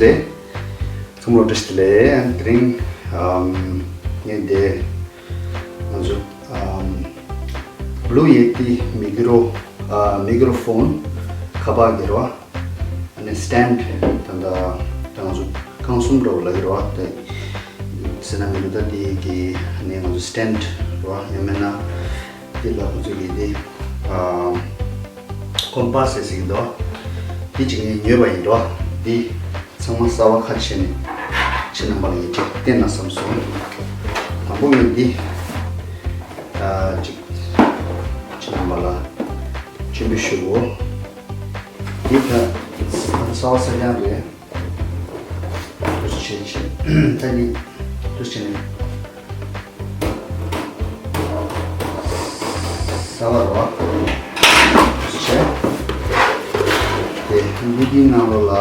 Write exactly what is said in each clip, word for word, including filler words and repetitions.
ལེ། ཚང་མ་ལ་བཀྲ་ཤིས་བདེ་ལེགས། དེ་རིང་ངས་འདི་ང་ཚོ་Blue Yeti micro microphone ཁ་པར་གྱི་རོ། ཨ་ནི་stand ད་ད་ད་ང་ཚོ་རྐང་གསུམ་འདྲ་བོ་ལ་གི་རོ། ད་ཟེར་ན་མི་འདུག་ད་དེ་གི་ཨ་ནི་ང་ཚོ་stand རོ། ཡང་མིན་ན་དེ་ལ་ཁོ་ཚོ་གི་དེ་compass ཟེར་ཟིག་འདུག་དེ་ཅིག་ངས་ཉོས་པ་ཡིན་འགྲོ། དེ་ཚང་མ་གསར་བ་ཁ་ཕྱེ་ནས་ཁྱེད་རྣམ་པ་ལ་ངས་ཅིག་བསྟན་ན་བསམ་སོང་། དང་པོ་ངས་འདི་ཅིག་ཁྱེད་རྣམ་པ་ལ་སྤྱན་འབུལ་ཞུ་གོ། འདི་ད་གསར་བ་གསར་རྐྱང་རེད། འདུག་སེ་བྱས་བྱས་ད་ནི་འདུག་སེ་བྱས་ནས་གསར་བ་རོ། འདུག་སེ་བྱས་དེ་འདི་འདིའི་ནང་ལོགས་ལ་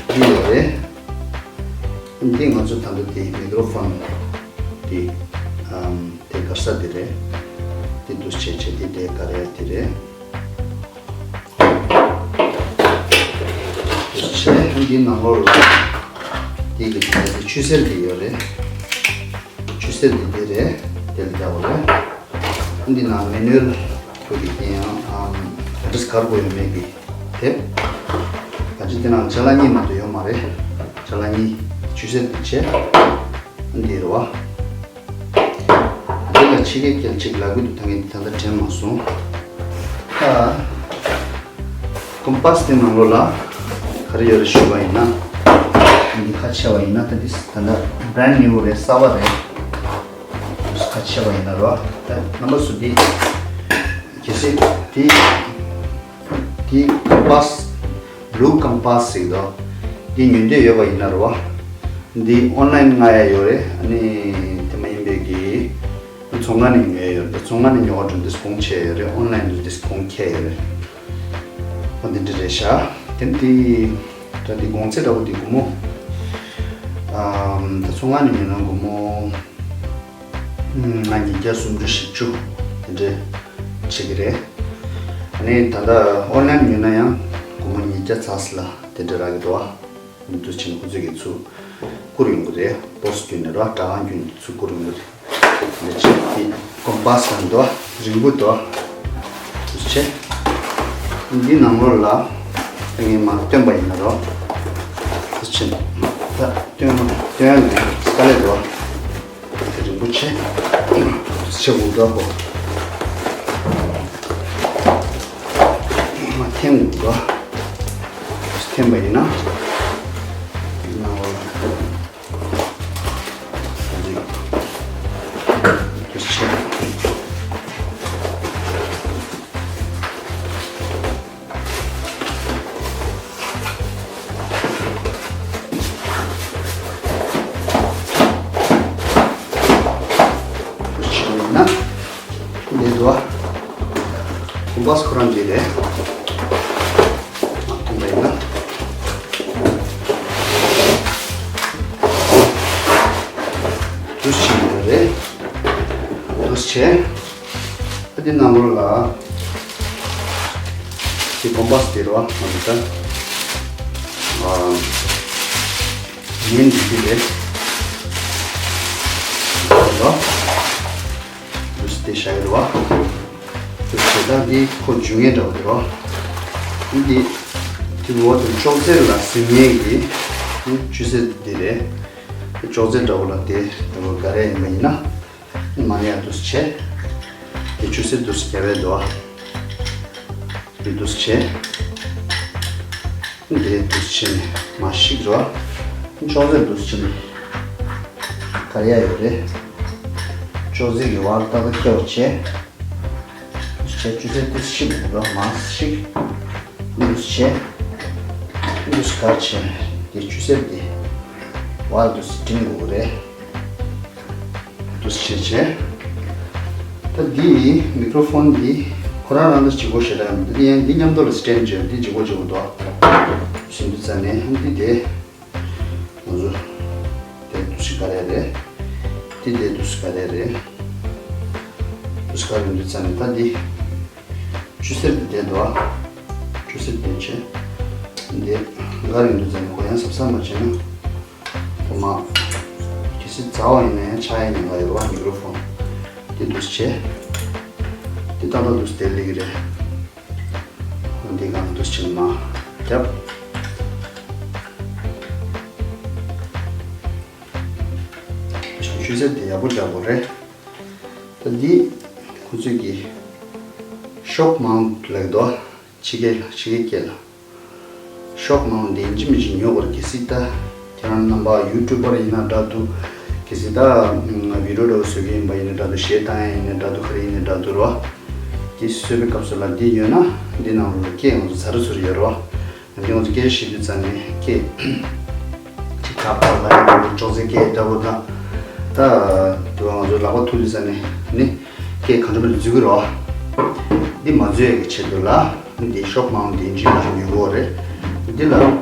འདི་ཡོད་རེད། འདི་ང་ཚོ་ད་ལྟ་དེ་མིག་རོ་ཕོན་དེ་ཨམ་དེ་གར་ས་དེ་རེད། དེ་འདུག་སེ་བྱས་བྱས་དེ་དེ་ག་རེ་དེ་རེད། བྱས་འདི་ནང་ལོགས་ལ་འདི་གི་ཆུ་སེར་འདི་ཡོད་རེད། ཆུ་སེར་འདི་འདི་རེད། དེ་ལ་རྒྱག་པ་རེད། འདི་ནང་manual ཁོ་གི་དེ་ཡང་address གར་དགོས་ཡོད་མེད་ཀྱི་དེབ། ད་ཅི་དེ་ནང་ཅ་ལག་གཉིས་མ་གཏོགས་ཡོད་མ་རེད། ཅ་ལག་གཉིས་ཆུ་སེར་འདི་བྱས། འདི་རེད་བ། འདི་ལ་ཕྱི་རྒྱལ་སྐད་ཅིག་ལབ་གི་འདུག་ད་ངས་ད་ལྟ་དྲན་མ་སོང་། ད་compass དེ་ནང་ལོགས་ལ་ག་རེ་ཡོད་རེད་ཞུས་པ་ཡིན་ན། འདི་ཁ་ཕྱེ་བ་ཡིན་ན་ད་འདི་ད་ལྟ་brand new རེད། གསར་བ་རེད། ཁ་ཕྱེ་བ་ཡིན་ན་རོ། ད་རྣམ་པ་ཚོ་འདི་གལ་སྲིད་འདི་འདི་compass blue compass ཟེར་གི་འདུག་འདི་ཉོ་འདོད་ཡོད་པ་ཡིན་ན་རོ། འདི་online མངགས་ཡ་ཡོད་རེད། ཨ་ནི་དེ་མ་ཡིན་པའི་གི་ཚོང་ཁང་ནས་ཉོས་ཡོད་རེད། ཚོང་ཁང་ནས་ཉོ་བ་དྲུག་འདི་གོང་ཆེ་ཡོད་རེད། online དུ་འདི་གོང་ཁེ་ཡོད་རེད། ཨ་འདི་འདྲ་རེད་ཤག་དེ་འདི་ད་འདི་གོང་ཚད་འདྲ་བོ་འདི་སྒོར་མོ་ཨམ་ད་ཚོང་ཁང་ནས་ཉོས་ན་སྒོར་མོ་ང་ཉིས་བརྒྱ་སུམ་ཅུ་བཞི་བཅུ་དེ་འདྲ་བྱེད་ཀྱི་རེད། ཨ་ནི་ད་ལྟ་online ཉོས་ན་ཡང་སྒོར་མོ་ཉིས་བརྒྱ་ཚ་ས་ལ་དེ་འདྲ་རག་གི་འདུག་ཨ། འདུག་ཕྱིན་ཁོ་ཚོས་ཀྱི་ཚུར་བསྐུར་ཡོང་གི་རེད། པོ་སི་བརྒྱུད་ནས་ར་སྦྲག་ཁང་བརྒྱུད་ནས་ཚུར་བསྐུར་ཡོང་གི་རེད། འདི་ཕྱིན་དེ་compass དང་འདུག་རིང་པོ་འདུག་འདུག་ཕྱིན་འདི་ནང་ལོགས་ལ་ངས་མར་བཏོན་པ་ཡིན་ན་རོ། འདུག་ཕྱིན་ད་བཏོན་བཏོན་ཡ་ནས་དཀའ་ལས་འདུག་དེ་རིང་པོ་ཆེ། ཆེ་འུར་འདྲ་གོ། མ་འཐེན་འུར་འདྲ། འཐེན་པ་ཡིན་ན། ཡིན་ན་འོ་ལ། འདི་ཆེ། ཡིན་ན་འདི་འདུག་ག་གོམ་པ་སི་ཁོ་རང་འདི་རེད། མ་མཐུན་པ་ཡིན་ན་འདུག་སེ་བྱེད་ཀྱི་རེད། འདུག་སེ་བྱས། ཨ་དེ་ནང་ལོགས་ལ་དེ་གོམ་པ་སི་དེ་རོ། ང་ཚོ་ད་ཨ་ངན་འདི་དེ་རེད། རོ། འདུག་སེ་དེ་བཞག་ཡོད་རོ། འདུག་སེ་ད་འདི་ཁོ་འཇུ་ངན་འདྲ་བོ་དེ་རོ། འདི་དེ་འོག་ཏུ་ཅོག་ཙེ་ལ་ཟིན་ངན་གྱི་ཆུ་སེར་དེ་རེད། ཅོག་ཙེ་འདྲ་བོ་ལ་དེ་འདྲ་བོ་ག་རེ་ཡིན་པ་ཡིན་ན། མ་ནི་ཡ་འདུག་སེ་བྱས། དེ་ཆུ་སེར་འདུག་སེ་རྒྱབ་ཡས་འདུག་ག་དེ་འདུག་སེ་བྱས། དེ་འདུག་སེ་བྱས་ནས་མར་བཤིག་རོ། ཅོག་ཙེ་འདུག་སེ་བྱས་ནས་ག་རེ་ཡ་ཡོད་རེད། ཅོག་ཙེ་གི་བར་ཏག་ཏག་ཁེལ་བ་བྱས། འདུག་སེ་བྱས་ཆུ་སེར་འདུག་སེ་བཤིག་རོ། མར་བཤིག་འདུག་སེ་བྱས། འདུག་སེ་ག་རེ་བྱས་ནས་དེ་ཆུ་སེར་དེ་བར་འདུག་སེ་འགྲིམ་དགོས་ཀྱི་རེད། འདུག་སེ་བྱས་བྱས། ད་འདི་མིག་ཀྲོ་ཕོན་འདི་ཁོ་རང་རང་ད་ལྗིད་པོ་ཞེ་དྲག་ཡོད་མ་རེད། འདི་ཡང་འདི་མཉམ་དུ་ལ་སི་ཊེན་ཌི་བྱས། འདི་ལྗིད་པོ་ལྗིད་པོ་འདུག་ག་ཟེར་དུས་ཙ་ནས་འདི་དེ་ང་ཚོ་དེ་འདུག་སེ་ག་རེ་རེད། འདི་དེ་འདུག་སེ་ག་རེ་རེད། འདུག་སེ་ག་རེ་འདུག་ཙ་ནས་ད་འདི། ཆུ་སེར་དེ་འདུག་ག་ཆུ་སེར་དེ་བྱས། འདི་ག་རེ་འདུག་ཟེར་ན་ཁོ་ཡང་གཟབ་གཟབ་མ་བྱས་ན་ཁོ་མ་གལ་སྲིད་ཛ་བ་ཡིན་ན་ཡང་ཆག་ཡ་ཉེན་ཁ་ཡོད་རེད་བ། མིག་རོ་ཕོན་འདི་འདུག་སེ་བྱས། འདི་ཏག་ཏག་འདུག་སེ་དེ་སླེབས་ཀྱི་རེད། འདི་གང་འདུག་སེ་བྱས་མར་བརྒྱབ། བྱང་ཆུ་ཚད་དེ་ཡག་པོ་རྒྱག་དགོས་རེད། ད་འདི་ཁོ་ཚོས་ཀྱི་ཤོག་མའུན་ཊི་ལབ་ཀྱི་འདུག་ཕྱི་རྒྱལ་ལ། ཕྱི་རྒྱལ་སྐད་ལ་ཤོག་མའུན་ཊི་འདི་ཡིན་གཅིག་མིན་གཅིག་ཉོ་དགོས་རེད། གལ་སྲིད་ད་ཁྱེད་རང་རྣམ་པ་ཡུ་ཊུབ་པར་ཡིན་ན་འདྲ་འདུག་གལ་སྲིད་ད་ང་བི་ཌིའོ་འདྲ་བོ་བཟོ་གི་ཡིན་པ་ཡིན་ན་འདྲ་འདུག་གཞས་བཏང་ཡ་ཡིན་ན་འདྲ་འདུག་ག་རེ་ཡིན་ན་འདྲ་འདུག་རེད་བ། འདི་བཟོས་པའི་སྐབས་སུ་ལ་འདི་ཡོད་ན་འདི་ནང་ལོགས་ལ་སྐད་ང་ཚོ་ཚར་ཚུར་ཡོད་རེད་བ། འདི་ང་ཚོ་སྐད་ཆ་བཤད་དུས་ཙང་ནས་སྐད་ཅིག་ཁ་པར་ལ་ཡང་ཅོག་ཙེ་སྐད་འདྲ་བོ་དང་། ད་དུ་བ་ང་ཚོ་ལག་པ་ཐུག་དུས་ཙང་ནས་ནི་སྐད་གང་འདྲ་མི་འདྲ་འཛུལ་གི་རེད་བ། འདི་མ་འཛུལ་ཡ་གི་ཆེད་དུ་ལ་ནི་འདི་ཤོག་མའུན་ཊི་འདི་འཇིམ་ལ་ཉོ་དགོས་རེད། འདི་ལ་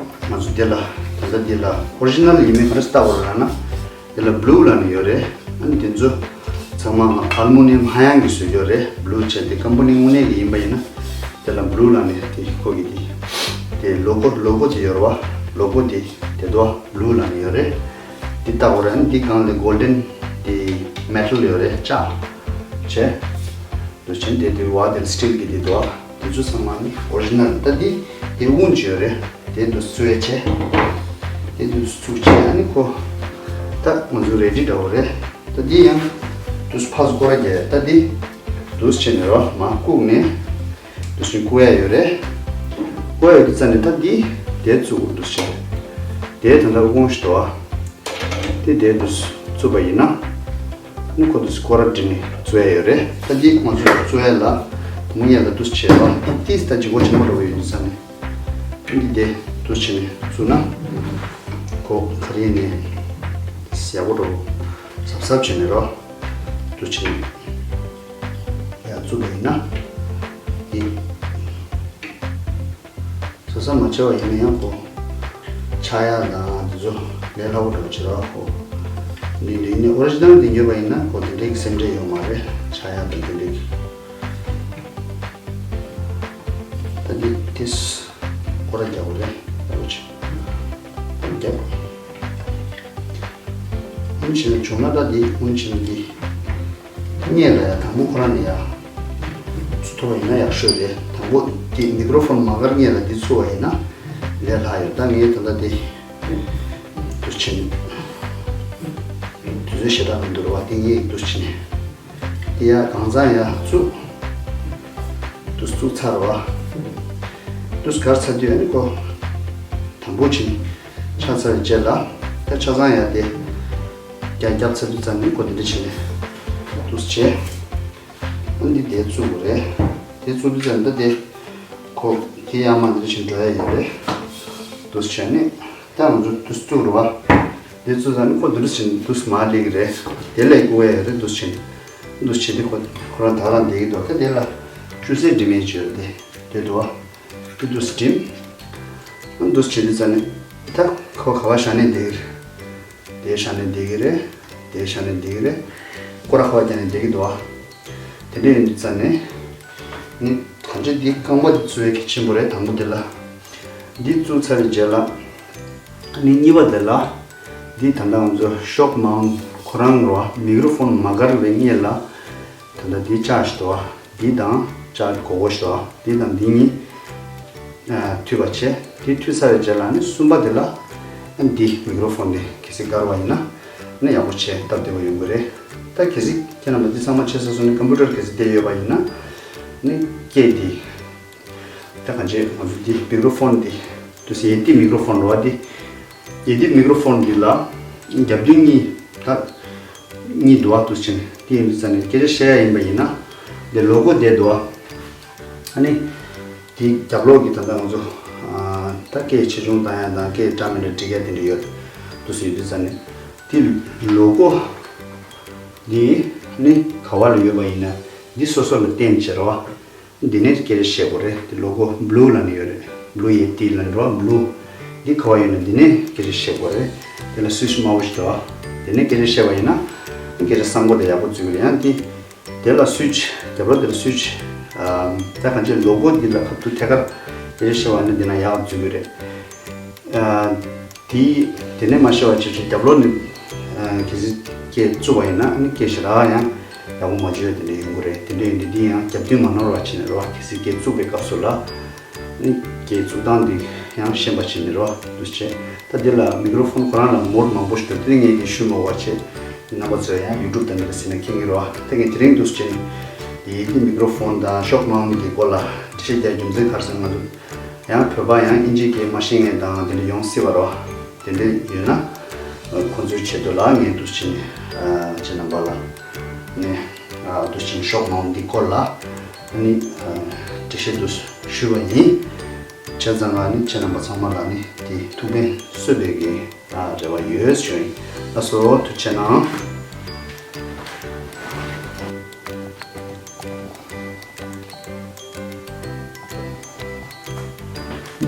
ང་ཚོ་འདི་ལ་ད་ལྟ་འདི་ལ་ཨོ་རི་ཇི་ནལ་ཡིན་མིན་ག་རེ་ལྟ་དགོས་རེད་ལབ་ན། དེ་ལ་བྷུ་ལུ་ལབ་ནས་ཡོད་རེད། ཨ་ནི་དེ་ཚོ་ཚང་མ་ཨལ་མོ་ནི་ཡམ་ཧ་ཡང་གི་བཟོས་ཡོད་རེད། བྷུ་ལུ་བྱས་ཏེ་ཀམ་པ་ནི་དངོས་གནས་ཀྱི་ཡིན་པ་ཡིན་ན་དེ་ལ་བྷུ་ལུ་ལབ་ནས་དེ་ཁོ་གི་དེ་དེ་ལོ་གོ་ལོ་གོ་དེ་ཡོད་རེད་བ། ལོ་གོ་དེ་དེ་དོ་བྷུ་ལུ་ལབ་ནས་ཡོད་རེད། དེ་ལྟ་བུ་རེད། ཨ་ནི་དེ་སྒང་ལ་གོལ་ཌན་དེ་མེ་ཊལ་ཡོད་རེད། ལྕགས་བྱས། འདུག་ཕྱིན་དེ་དུས་བ་དེ་སི་ཊིལ་གྱི་དེ་འདུག་དེ་ཚོ་ཚང་མ་ནི་ཨོ་རི་ཇི་ནལ། ད་འདི་དེ་དབུགས་འབྱིན་རེད། དེ་དུས་བཙུགས་བྱས། དེ་དུས་བཙུགས་བྱས་ཨ་ནི་ཁོ་ད་ང་ཚོ་རེ་ཌི་འདྲ་བོ་རེད། ད་འདི་ཡང་དུས་ཕར་སྐོར་ར་རྒྱག་ད་འདི་འདུག་ཕྱིན་ནས་རོ་མ་བཀུག་ནས་འདུག་ཕྱིན་བཀུག་ཡ་ཡོད་རེད། བཀུག་ཡ་ཡོད་དུས་ཙ་ནས་ད་འདི་དེ་བཙུགས་འདུག་ཕྱིན་དེ་ད་ལྟ་དབུགས་འབྱིན་འདུག་དེ་དེ་དུས་བཙུགས་པ་ཡིན་ན། ནི་ཁོ་དུས་སྐོར་ར་འདྲི་ནས་བཙུགས་ཡ་ཡོད་རེད། ད་འདི་ང་ཚོ་བཙུགས་ཡ་ལ་དུང་ཡ་ལ་དུས་བྱས་ལ་ཏིས་ད་ལྗིད་ཁོག་ཆེན་པོ་འདྲ་བོ་ཡོད་དུས་ཙ་ནས་འདི་དེ་དུས་བྱས་ནས་བཙུགས་ན་ཁོ་ག་རེ་ནས་ཡག་པོ་འགྲོ། གཟབ་གཟབ་བྱས་ནས་རོ་དུས་བྱས་ནས་ཡ་བཙུགས་པ་ཡིན་ན་འདི། བཟོ་ས་མ་བྱས་པ་ཡིན་ན་ཡང་ཁོ་ཆག་ཡག་དང་དེ་ཚོ་ལས་སླ་པོ་འགྲོ་བྱེད་རོགས་ཁོ། འདི་འདྲ་ཡིན་ནའི་ཨོ་རི་ཇི་ནལ་འདི་ཉོས་པ་ཡིན་ན་ཁོ་དེ་འདྲའི་སེམས་ཁྲལ་ཡོད་མ་རེད། ཆག་ཡག་དང་དེ་འདྲའི། ད་འདི་དེ་སྐོར་ར་རྒྱག་དགོས་རེད། ལྟ་བུ་བྱེད། རྒྱབ། སྔོན་ཕྱིན་བྱུང་ན་ད་འདི་སྔོན་ཕྱིན་འདི། སྔོན་ལ་ཡ་དང་པོ་ཁོ་རང་ནས་ཡ། ཚུར་ཐུབ་པ་ཡིན་ན་ཡག་ཤོས་རེད། དང་པོ་འདི་མིག་རོ་ཕོན་མ་བཀར་སྔོན་ལ་འདི་ཚུགས་པ་ཡིན་ན་ལས་སླ་ཡོད། ད་ངས་ད་ལྟ་འདི། འདུག་ཕྱིན། དུས་ཚོད་ཞེ་དྲག་མི་འདུག་ར་བ་དེ་ངས་འདུག་ཕྱིན། འདི་ཡ་གང་ཚང་ཡ་བཙུགས། འདུག་བཙུགས་ཚར་བ། འདུག་གར་ཚར་དུས་ཨ་ནི་ཁོ། དང་པོ་ཕྱིན། ཆ་ཚང་རྗེས་ལ་ད་ཆ་ཚང་ཡ་དེ་རྒྱ་རྒྱབ་ཚར་དུས་ཙམ་ནས་ཁོ་དེ་འདྲ་བྱས་ནས་འདུག་བྱས། ཨ་འདི་དེ་བཙུགས་དགོས་རེད། དེ་བཙུགས་དུས་ཙམ་ད་དེ་ཁོ་དེ་ཡར་མར་འདི་འདྲ་བྱས་འགྲོ་ཡ་ཡོད་རེད། འདུག་བྱས་ནས་ད་ང་ཚོ་འདུག་བཙུགས་རེད་བ། དེ་བཙུགས་ཙམ་ནས་ཁོ་འདི་འདྲ་བྱས་ནས་འདུག་མར་སླེབས་ཀྱི་རེད། དེ་ལས་བཀུག་ཡ་ཡོད་རེད། འདུག་བྱས་ནས་འདུག་བྱས་དེ་ཁོ་ཁོ་རང་ད་རང་བསྡད་ཀྱི་འདུག་ད་དེ་ལ་ཆུ་སེར་འདྲེས་མ་ཅིག་ཡོད་རེད། དེ་དེ་འདུག་བ། དེ་འདུག་སེ་འགྲིམ། ཨ་འདུག་སེ་བྱེད་དུས་ཙམ་ནས་ད་ཁོ་ག་པར་བཞག་ནས་བསྡད་ཀྱི་རེད། དེ་བཞག་ནས་བསྡད་ཀྱི་རེད། དེ་བཞག་ནས་བསྡད་ཀྱི་རེད། སྐོར་ར་ཁ་པར་བརྒྱབ་ནས་བསྡད་ཀྱི་འདུག་བ། དེ་འདྲ་ཡིན་དུས་ཙམ་ནས་ནི་གང་ཅི་འདི་རྐང་པ་འདི་བཙུགས་ཡས་གལ་ཆེན་པོ་རེད། དང་པོ་དེ་ལ་འདི་བཙུགས་ཚར་བའི་རྗེས་ལ་ནི་གཉིས་པ་དེ་ལ་འདི་ད་ལྟ་ང་ཚོ་ཤོག་མའུན་ཁོ་རང་རོ་མིག་རོ་ཕོན་མ་བཀར་བའི་སྔོན་ལ། ད་ལྟ་འདི་ལྕགས་ཤིག་འདུག་བ། འདི་དང་ལྕགས་སྒོར་སྒོར་ཞིག་འདུག་བ། འདི་དང་འདི་གཉིས་ཨ་མཐུད་པ་བྱས། འདི་མཐུད་ཚར་བའི་རྗེས་ལ་ནི་གསུམ་པ་འདི་ལ་ཨ་འདི་མིག་རོ་ཕོན་འདི་གལ་སྲིད་བཀར་བ་ཡིན་ན་ནི་ཡག་པོ་བྱས་སྟབས་བདེ་པོ་ཡོང་གི་རེད། ད་གལ་སྲིད་ཁྱེད་རྣམ་པ་འདི་ཚང་མ་བྱས་ཚར་སོང་ནི་ཀམ་པུ་ཊར་གལ་སྲིད་བསྡད་ཡོད་པ་ཡིན་ན་ནི་སྐད་འདི། ད་གང་བྱས་ང་ཚོ་འདི་མིག་རོ་ཕོན་འདི་དུས་ཡེ་ཏི་མིག་རོ་ཕོན་རོ་བ་འདི། ཡེ་ཏི་མིག་རོ་ཕོན་འདི་ལ་རྒྱབ་མདུན་གཉིས་ད་གཉིས་འདུག་བ། འདུག་ཕྱིན་དེ་ཡིན་དུས་ཙམ་ནས་སྐད་ཆ་བཤད་ཡ་ཡིན་པ་ཡིན་ན་འདི་ལོ་གོ་བསྡད་འདུག་བ། ཨ་ནི་དེ་རྒྱབ་ལོགས་ཀྱི་ད་ལྟ་ང་ཚོ་ཨ་ད་སྐད་ཆེ་ཆུང་བཏང་ཡ་དང་སྐད་འདྲ་མི་འདྲ་འབྲི་ཡ་དེ་འདྲ་ཡོད། འདུག་ཡིན་དུས་ཙམ་ནས་དེ་ལོ་གོ་འདི་ནི་ག་བ་ལ་ཡོད་པ་ཡིན་ན་འདི་སོ་སོ་ལ་བརྟེན་བྱས་རེད་བ། འདི་ནས་སྐད་ཆ་བཤད་དགོས་རེད། འདི་ལོ་གོ་བྷུ་ལུ་ལབ་ནས་ཡོད་རེད། བྷུ་ལུ་ཡེ་ཏི་ལབ་འགྲོ་བྷུ་ལུ། འདི་ག་བ་ཡོད་ན་འདི་ནས་སྐད་ཆ་བཤད་དགོས་རེད། དེ་ལ་སུའི་ཆི་དམར་པོ་ཞིག་འདུག་བ། དེ་ནས་སྐད་ཆ་བཤད་པ་ཡིན་ན་སྐད་ཆ་གསང་པོ་དང་ཡག་པོ་འཛུལ་གི་རེད། ཡང་འདི་དེ་ལ་སུའི་ཆི་རྒྱབ་ལོགས་དེ་ལ་སུའི་ཆི་ཨམ་ད་གང་ཅི་ལོ་གོ་འདི་ལ་ཁ་ཐུག་ཐད་ཀར་སྐད་ཆ་བཤད་པ་ཡིན་ན་འདི་ན་ཡག་འཛུལ་གི་རེད། ཨ། དེ་དེ་ནས་མ་ཤེས་པ་ཆེ་ཆེ་རྒྱབ་ལོགས་ནས་ཨ་གལ་སྲིད་སྐད་བཙུགས་པ་ཡིན་ན་ཨ་ནི་སྐད་ཞེ་དྲག་ཡང་ཡག་པོ་མ་བརྗོད་དེ་འདྲ་ཡོང་གི་རེད། དེ་འདྲ་ཡིན་དུས་འདི་ཡང་རྒྱབ་མདུན་མ་ནོར་བ་བྱས་ནས་རེད་བ། གལ་སྲིད་སྐད་བཙུགས་པའི་སྐབས་སུ་ལ་ཨ་ནི་སྐད་བཙུགས་སྟངས་འདི་ཡང་ཤེས་པ་བྱས་ནས་རེད་བ། འདུག་སེ་བྱས། ད་འདི་ལ་མིག་རོ་ཕོན་ཁོ་རང་ལ་མོཌ་མང་པོ་ཞིག་འདུག་དེ་ངས་ཀྱིས་ཞུ་མ་དགོས་པ་བྱས། རྣམ་པ་ཚོས་ཡང་ཡུ་ཊུབ་དང་འདི་འདྲ་གཟིགས་ན་མཁྱེན་གྱི་རེད་བ། ད་ངས་དེ་རིང་འདུག་སེ་བྱས་ནས་ཡི་གེ་མིག་རོ་ཕོན་དང་ཤོག་མའུནཊ་གི་སྐོར་ལ་འགྲེལ་བཤད་རྒྱག་རྒྱུ་མཚན་ག་རེ་ཟེར་ན། ང་ཚོ་ཡང་བོད་པ་ཡང་དབྱིན་ཇིའི་སྐད་མ་ཤེས་མཁན་དང་དེ་འདྲ་ཡོང་སྲིད་པ་རེད་བ། དེ་འདྲ་ཡོད་ན་ཁོང་ཚོའི་ཆེད་དུ་ལ་ངས་འདུག་སེ་བྱས་ནས་ཁྱེད་རྣམ་པ་ལ་ནས་འདུག་སེ་བྱས་ནས་ཤོག་མའུནཊ་འདི་སྐོར་ལ་ནི་འགྲེལ་བཤད་འདུག་ཞུས་པ་ཡིན། བྱས་ཙང་ང་ནི་ཁྱེད་རྣམ་པ་ཚང་མ་ལ་ནི་དེ་ཐུགས་ཕན་གསོས་པའི་གི་རེ་བ་ཡོད་ཞུ་ཡིན། ལགས་སོ། ཐུགས་རྗེ་གནང་།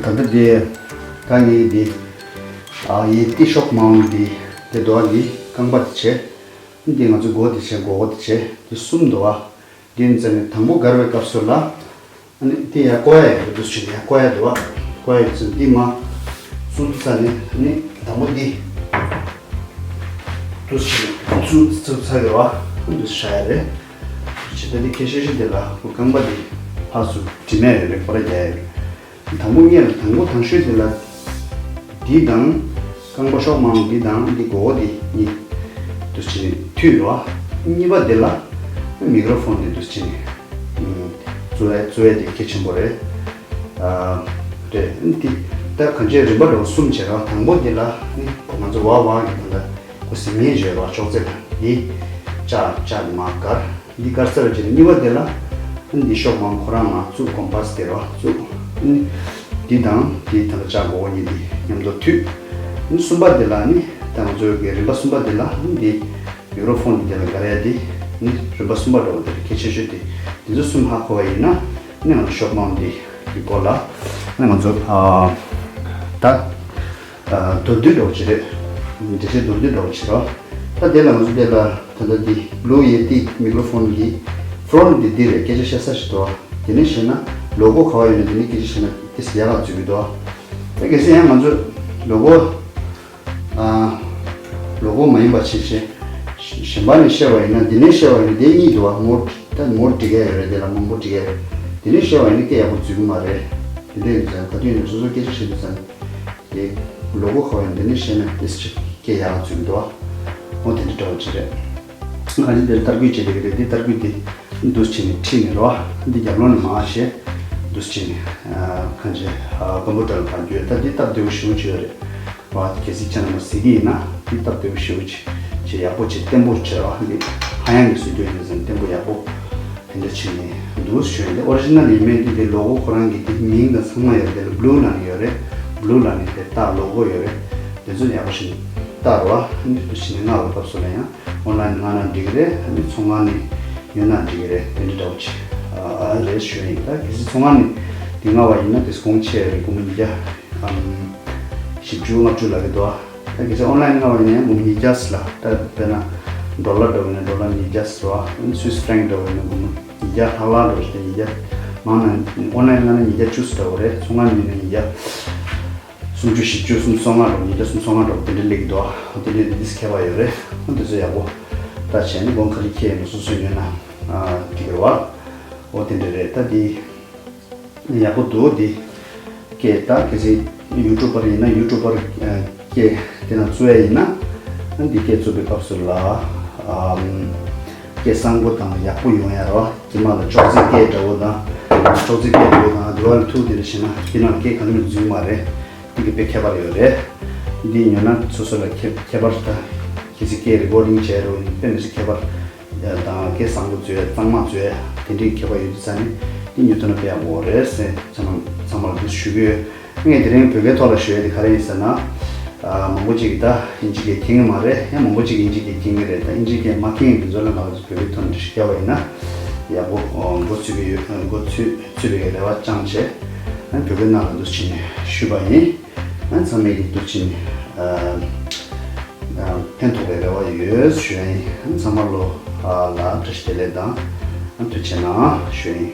ད་ལྟ་དེ་ད་ངས་དེ་ཨ་ཡི་ཏི་ཤོག་མའུནཊ་དེ་དེ་འདུག་ག་དེ་རྐང་པ་དེ་བྱས། དེ་ང་ཚོ་མགོ་དེ་བྱས། མགོ་བོ་དེ་བྱས། དེ་གསུམ་འདུག་ག་དེ་ནི་ཙམ་ནས་དང་པོ་སྒར་བའི་སྐབས་སུ་ལ་ཨ་ནི་དེ་ཡར་བཀོག་ཡ་ཡོད། འདུག་སེ་བྱས་ནས་ཡར་བཀོག་ཡ་འདུག་ག་བཀོག་ཡ་ཡོད་ཙང་འདི་མར་བཙུགས་ཚར་ནས་ཨ་ནི་དང་པོ་འདི་འདུག་སེ་བྱས་ནས་བཙུགས་ཚར་ཡོད་པ། འདུག་སེ་བཞག་ཡ་རེད། བྱས་ཙང་འདི་ཁ་ཤས་ཤིག་འདི་ལ་ཁོ་རྐང་པ་འདི་ཕར་ཚུར་དྲི་མ་ཡོད་རེད། ཁོ་ར་རྒྱག་ཡ་རེད། དང་པོ་སྔོན་ལ་དང་པོ་དང་ཤོས་དེ་ལ་འདི་དང་རྐང་པ་ཤོག་མའུནཊ་འདི་དང་འདི་མགོ་བོ་འདི་གཉིས་འདུག་སེ་བྱས་ནས་མཐུད་རོ། གཉིས་པ་དེ་ལ་མིག་རོ་ཕོན་འདི་འདུག་སེ་བྱས་ནས་བཙུགས་ཡ་བཙུགས་ཡ་དེ་གལ་ཆེན་པོ་རེད། ཨ་རེད། འདི་ད་གང་ཅི་རིམ་པ་འདྲ་བོ་གསུམ་བྱས་རོ། དང་པོ་དེ་ལ་ནི་ང་ཚོ་ཝ་ཝ་གི་ད་ལྟ་ཁོ་ཟིང་ངེ་བྱས་རོ། ཅོག་ཙེ་དང་འདི་ཅ་ཅ་མ་སྒར། འདི་སྒར་ཚར་བ་བྱས་ནས་གཉིས་པ་དེ་ལ་འདི་ཤོག་མའུནཊ་ཁོ་རང་མར་བཙུགས། ཀོམ་པ་སི་དེ་རོ་བཙུགས། འདི་དང་འདི་ད་ལྟ་ཅ་མགོ་བོ་གཉིས་འདི་མཉམ་དུ་མཐུད། གསུམ་པ་དེ་ལ་ནི་ད་ང་ཚོའི་གི་རིམ་པ་གསུམ་པ་དེ་ལ་འདི་མིག་རོ་ཕོན་དེ་ལ་སྒར་ཡ་དེ་ནི་རིམ་པ་གསུམ་པ་འདྲ་བོ་དེ་རེད། གལ་ཆེ་ཤོས་དེ་འདི་ཚོ་གསུམ་ཧ་གོ་བ་ཡིན་ན་ནི་ང་ཚོ་ཤོག་མའུནཊ་འདི་གི་སྐོར་ལ་ནི་ང་ཚོ་ཨ་ད། མདོར་བསྡུས་འདྲ་བོ་ཅིག་རེད། འགྲེལ་བཤད་མདོར་བསྡུས་འདྲ་བོ་ཅིག་རེད། ད་དེ་ལ་ང་ཚོ་དེ་ལ་ད་ལྟ་འདི་བྷུ་ལུ་ཡེ་ཏི་མིག་རོ་ཕོན་གྱི་ཕོན་འདི་འདི་རེད། སྐད་ཆ་བཤད་ས་ཞིག་འདུག་དེ་ནས་བཤད་ན་ལོ་གོ་ག་བ་ཡོད་ན་དེ་ནས་སྐད་ཆ་བཤད་ན་དེ་ཡག་ག་འཛུལ་གྱི་འདུག་ད་གལ་སྲིད་ཡང་ང་ཚོ་ལོ་གོ་ཨ་ལོ་གོ་མ་ཡིན་པ་བྱས་བྱས་གཞན་པ་ནས་བཤད་པ་ཡིན་ན། འདི་ནས་བཤད་པ་ཡིན་ན་དེ་གཉིས་འདུག་མོར་ད་མོར་འབྲི་གི་ཡོད་རེད། དེ་ལ་མང་པོ་འབྲི་གི་ཡོད་རེད། དེ་ནས་བཤད་པ་ཡིན་ན་སྐད་ཡག་པོ་འཛུལ་གི་མ་རེད། དེ་འདྲ་ཡིན་ཙང་ག་དུས་ཡིན་ན་སོ་སོ་སྐད་ཆ་བཤད་དུས་ཙང་། དེ་ལོ་གོ་ག་བ་ཡིན་འདི་ནས་བཤད་ན་དེ་ཅིག་སྐད་ཡག་འཛུལ་འདུག་འོ་དེ་འདྲ་འདྲ་བོ་ཅིག་རེད། ང་ནི་འདིར་ལྟ་སྐུལ་བྱེད་བསྡད་ཀྱི་རེད། འདི་ལྟ་སྐུལ་འདི་འདུག་སེ་བྱས་ནས་ཁྲིད་ནས་རོ། འདི་རྒྱབ་ལོགས་ནས་མར་བཤད། འདུག་སེ་བྱས་ནས་གང་ཅི་ཀམ་པུ་ཊར་ལ་ཕར་བསྒྱུར། ད་འདི་སྟབས་བདེ་པོ་ཞེ་པོ་ཅིག་ཡོད་རེད་བ། གལ་སྲིད་ཁྱེད་རྣམ་པ་གཟིགས་ཀྱི་ཡིན་ན་འདི་སྟབས་བདེ་པོ་ཞེ་པོ་ཅིག་ཅིག་ཡག་པོ་ཅིག་བརྟན་པོ་ཅིག་རོ། འདི་ཧ་ཡང་གི་བཟོ་རྒྱུ་ཡིན་ཙང་བརྟན་པོ་ཡག་པོ། དེ་འདྲ་བྱས་ནས་འདུག་ཞུ་ཡིན། དེ་ཨོ་རི་ཇི་ནལ་ཡིན་མིན་དེ་དེ་ལོ་གོ་ཁོ་རང་གི་དེ་མིང་དང་ཚང་མ་ཡོད་རེད། དེ་ལ་བྷུ་ལུ་ལབ་ནས་ཡོད་རེད། བྷུ་ལུ་ལབ་ནས་དེ་རྟགས་ལོ་གོ་ཡོད་རེད། དེ་ཚོ་ཡག་པོ་ཞིག་བལྟ་རོགས། འདི་འདྲ་བྱས་ནས་མངགས་པའི་སྐབས་སུ་ལ་ཡང་ཨོན་ལའེན་ནས་མངགས་ན་འགྲིག་གི་རེད། ཨ་ནི་ཚོང་ཁང་ནས་ཉོས་ན་འགྲིག་གི་རེད། དེ་འདྲ་འདྲ་བོ་ཅིག་ཨ་རེད་ཞུ་ཡིན། ད་གལ་སྲིད་ཚོང་ཁང་ནས་དེ་མངགས་པ་ཡིན་ན་དེ་གོང་ཆེ་རེད། སྒོར་མོ་ཉིས་བརྒྱ་ཨམ་བཞི་བཅུ་ལྔ་བཅུ་ལབ་ཀྱི་འདུག་ད་གལ་སྲིད་ཨོན་ལའེན་མངགས་པ་ཡིན་ན་ཡང་སྒོར་མོ་ཉིས་བརྒྱ་ལ། ད་དཔེར་ན་ཌོ་ལར་འདྲ་བོ་ཡིན་ན་ཌོ་ལར་ཉིས་བརྒྱ་ཟེར་བ། སུད་སི་ཕ་རེང་འདྲ་བོ་ཡིན་ན་སྒོར་མོ་ཉིས་བརྒྱ་ལྷག་ལྷག་འགྲོ་བཞིན་ཉིས་བརྒྱ། མང་ན་ཨོན་ལའེན་ལ་ན་ཉིས་བརྒྱ་བཅུ་ཙམ་འདྲ་བོ་རེད། ཚོང་ཁང་ཉོས་ན་ཉིས་བརྒྱ་སུམ་ཅུ་བཞི་བཅུ་སུམ་ཅུ་སོ་ལྔ་འགྲོ། ཉིས་བརྒྱ་སུམ་ཅུ་སོ་ལྔ་འགྲོ། དེ་འདྲ་སླེབས་ཀྱི་འདུག་དེ་འདྲ་དེ་དུས་ཁྱད་པར་ཡོད་རེད། དེ་ཚོ་ཡག་པོ་ལྟ་བྱས་ནས་སྒོར་མོ་ག་རེ་ཁྱེར་ཡོད་ན་སོ་སོས་ཉོས་ན་འགྲིག་གི་རེད་བ། འོ་དེ་འདྲ་རེད། ད་དེ། ཡག་པོ་འདུག་འདི་སྐད་ད་གལ་སྲིད་ཡུ་ཊུབ་པར་ཡིན་ན་ཡུ་ཊུབ་པར་སྐད་དེ་ན་བཙུགས་ཡ་ཡིན་ན། འདི་སྐད་བཙུགས་པའི་སྐབས་སུ་ལ་ཨམ་སྐད་གསང་པོ་དང་ཡག་པོ་ཡོང་ཡ་ར་བ། དཀྱིལ་མ་ལ་ཅོག་ཙེ་སྐད་འདྲ་བོ་དང་། ཅོག་ཙེ་སྐད་འདྲ་བོ་དང་དེ་བ་ལ་ཐུག་དེ་འདྲ་བྱས་ན་དེ་ནང་སྐད་གང་ཡང་འཛུལ་མ་རེད། འདི་གི་དཔེ་ཁྱད་པར་ཡོད་རེད། འདི་ཉོས་ན་སོ་སོ་ལ་ཁྱད་ཁྱད་པར་ད་གལ་སྲིད་སྐད་རི་ཀོར་ཌིང་བྱས་རོགས་ཡིན་དཔེ་མི་སྲིད་ཁྱད་པར། དང་སྐད་གསང་པོ་བཟོས་གཙང་མ་བཟོས་དེ་འདྲའི་ཁྱད་པར་ཡོད་དུས་ཙང་ནས་འདི་ཉོ་ཐུབ་ན་དཔེ་ཡག་པོ་རེད་ཟེར་ཚང་མ་ཚང་མར་འདུག་ཞུ་གི་ཡོད། ངས་དེ་རིང་བོད་སྐད་ཐོག་ལ་ཞུ་ཡ་དེ་ག་རེ་ཡིན་ཟེར་ན། ཨ་མང་པོ་ཅིག་གིས་ད་དབྱིན་ཇི་སྐད་མཁྱེན་གི་མ་རེད། ཡང་མང་པོ་ཅིག་གིས་དབྱིན་ཇི་སྐད་མཁྱེན་གི་རེད། ད་དབྱིན་ཇི་སྐད་མ་མཁྱེན་མཁན་དེ་ཚོ་ལ་ང་ཚོ་བོད་སྐད་ཐོག་ནས་འགྲེལ་བཤད་བརྒྱབ་པ་ཡིན་ན་ཡག་པོ་མགོ་ཚོད་ཀྱི་ཡོད། མགོ་ཚོད་ཚོད་པའི་རེ་བ་བཅངས་བྱས་བོད་སྐད་ནང་ལ་འདུག་བྱས་ནས་ཞུས་པ་ཡིན། ཨ་ཚང་མས་ཀྱི་འདུག་ཕྱིན་ཨ་ཨ་ཕན་ཐོགས་པའི་རེ་བ་ཡོད་ཞུ་ཡ་ཡིན། ཨ་ཚང་མ་ལོ་ཨ་ལ་བཀྲ་ཤིས་བདེ་ལེགས་དང་ཨ་ཐུགས་རྗེ་གནང་ཞུ་ཡ་ཡིན།